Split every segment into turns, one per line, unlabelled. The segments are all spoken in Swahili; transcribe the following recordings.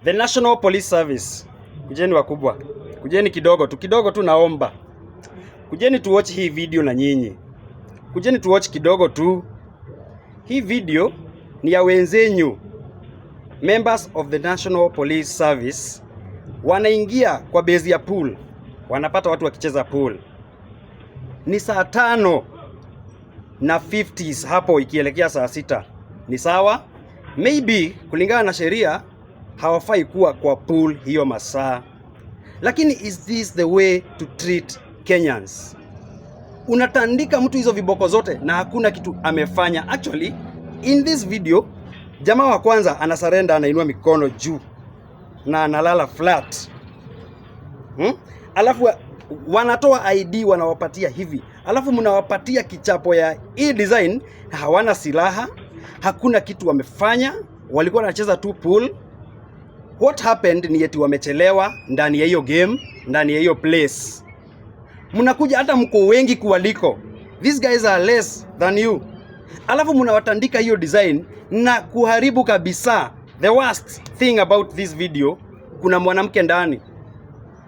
The National Police Service. Kujeni wakubwa. Kujeni kidogo tu naomba. Kujeni tu watch hii video na nyinyi. Kujeni tu watch kidogo tu. Hii video ni ya wenzenyu, members of the National Police Service wanaingia kwa base ya pool, wanapata watu wakicheza pool. Ni saa 5 na 50s hapo ikielekea saa 6. Ni sawa? Maybe kulingana na sheria hawafai kuwa kwa pool hiyo masaa, lakini is this the way to treat Kenyans? Unatandika mtu hizo viboko zote na hakuna kitu amefanya. Actually, in this video jamaa wa kwanza anasurrender, anainua mikono juu na analala flat. Alafu wanatoa ID wanawapatia hivi, alafu mnawapatia kichapo ya hii design. Hawana silaha, hakuna kitu wamefanya, walikuwa wanacheza tu pool. What happened ni eti wamechelewa ndani ya hiyo game, ndani ya hiyo place. Mnakuja hata mko wengi kuwaliko, these guys are less than you, alafu mnawatandika hiyo design na kuharibu kabisa. The worst thing about this video, kuna mwanamke ndani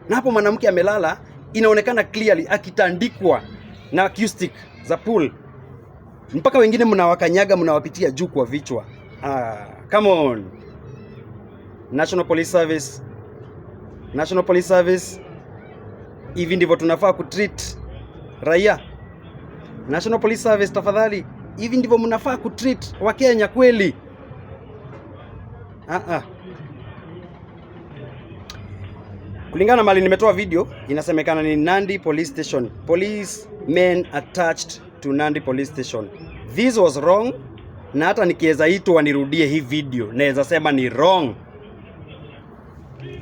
na hapo mwanamke amelala, inaonekana clearly akitandikwa na cue stick za pool, mpaka wengine mnawakanyaga, mnawapitia juu kwa vichwa. Ah, come on. National Police Service, National Police Service, hivi ndivyo tunafaa kutreat raia? National Police Service, tafadhali, hivi ndivyo mnafaa kutreat Wakenya kweli? Ah, ah. Kulingana na mahali nimetoa video, inasemekana ni Nandi Police Station. Police men attached to Nandi Police Station. This was wrong, na hata nikiweza itwa nirudie hii video naweza sema ni wrong.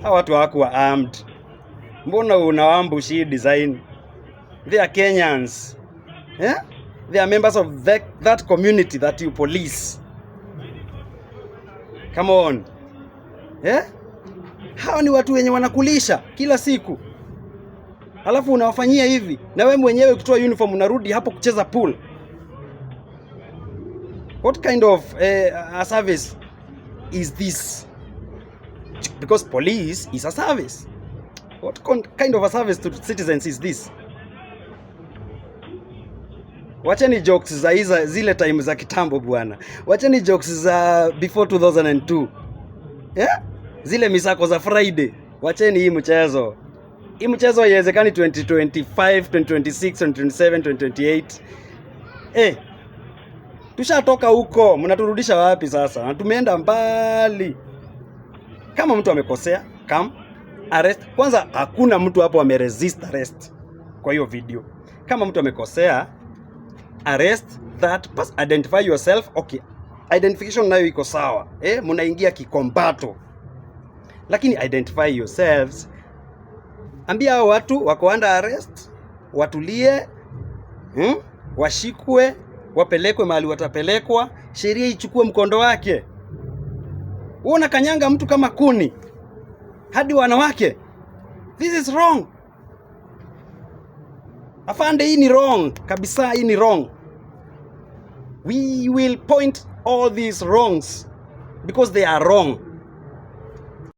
Hawa watu hawakuwa armed. Mbona unawaambush hii design? They are Kenyans. Yeah? They are members of that community that you police. Come on. Yeah? Hawa ni watu wenye wanakulisha kila siku, alafu unawafanyia hivi, na we mwenyewe ukitoa uniform unarudi hapo kucheza pool. What kind of a service is this? Because police is a service. What kind of a service to citizens is this? Wacheni jokes za hiza zile time za kitambo bwana. Wacheni jokes za before 2002. Yeah? Zile misako za Friday. Wacheni hii mchezo. Hii mchezo haiwezekani 2025, 2026, 2027, 2028. Eh. Tushatoka huko, mnaturudisha wapi sasa? Na tumeenda mbali. Kama mtu amekosea, come arrest. Kwanza hakuna mtu hapo ameresist arrest kwa hiyo video. Kama mtu amekosea, arrest that person, identify yourself. Okay, identification nayo iko sawa, eh, mnaingia kikombato, lakini identify yourselves, ambia hao watu wako under arrest, watulie, Washikwe, wapelekwe mahali watapelekwa, sheria ichukue mkondo wake. Wewe unakanyanga mtu kama kuni hadi wanawake. This is wrong. Afande, hii ni wrong kabisa, hii ni wrong. We will point all these wrongs because they are wrong.